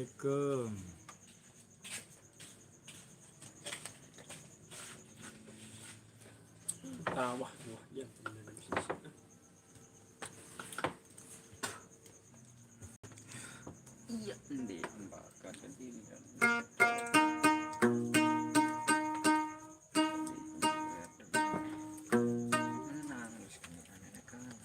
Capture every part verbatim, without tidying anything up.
Assalamualaikum. Tawah, wah, iya. Iya, ndek, bakal jadi. Nangis, kena anak-anak.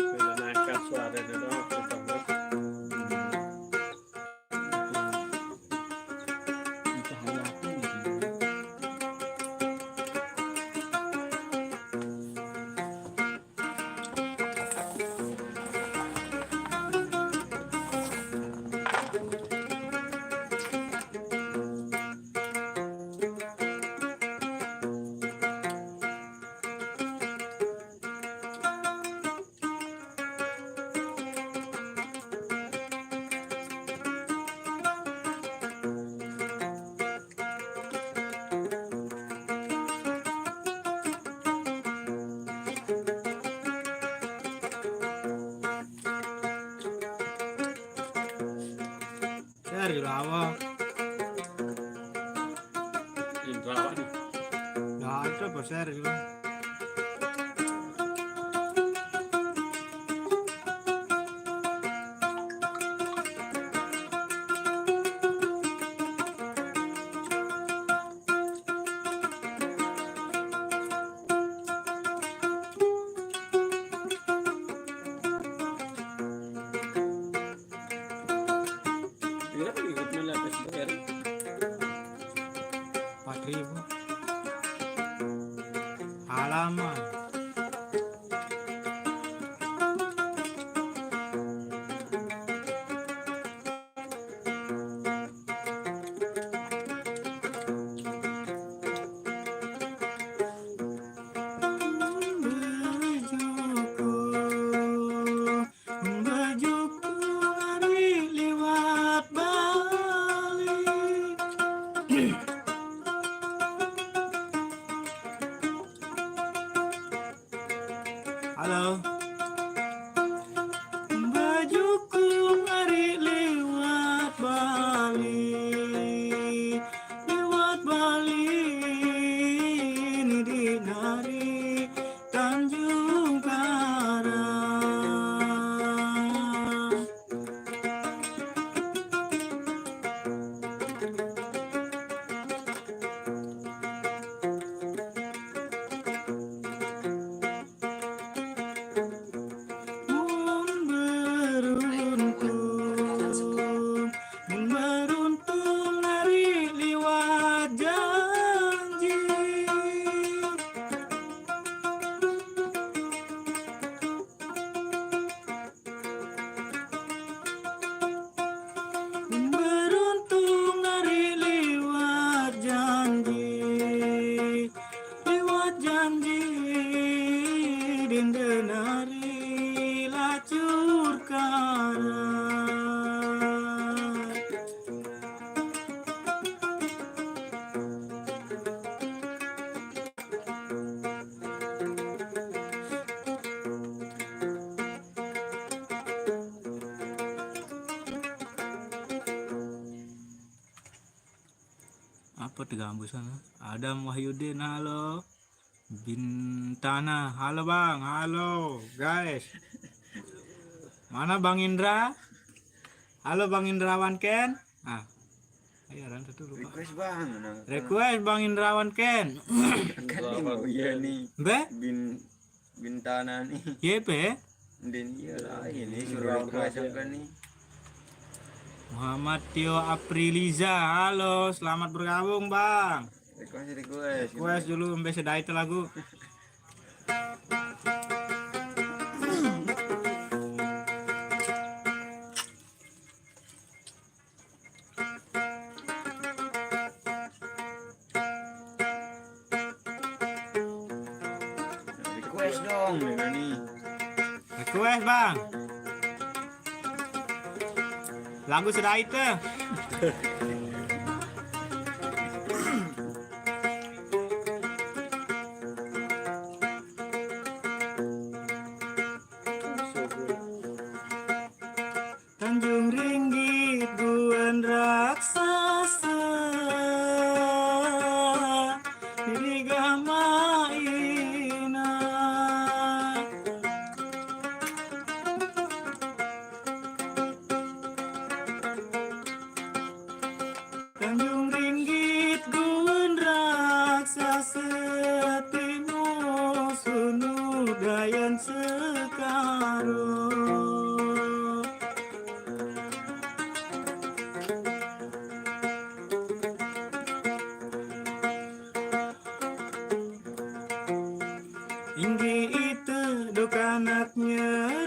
Menenangkan suaranya doang, susah banget. Share gitu apa? Indra apa nih? Nggak ada apa share gitu. Pira pengikutnya lah P S B R? Empat ribu. Halaman. Bejuku, bejuku ari liwat Bali. Halo. Bejuku ari liwat Bali, liwat Bali, ini di nari Tanjung Karang. Mun beruntung, mun beruntung ari liwat janji. Beruntung ari liwat janji, liwat janji dinten ari lacur karat. Apa terganggu sana? Adam Wahyudin, halo. Bintana, halo Bang, halo guys. Mana Bang Indra? Halo Bang Indrawan Ken. Ah, ayo orang satu lupa. Request Bang, nah. Request Bang Indrawan Ken. Kan nih mau iya nih. Be? Bin Bintana nih. Y P? Din iya lah, ini suruh request kan nih. Muhammad Tio Apriliza, halo, selamat bergabung, Bang. Request, request. Request dulu, mbe sedait lagu. Request dong, Dani. Request, Bang. Lagu sedait teh. Tanjung Ringgit guan raksasa di gama ina. Tanjung Ringgit guan raksasa timo sunu dayan sekaro. Inggih itu dukanaknya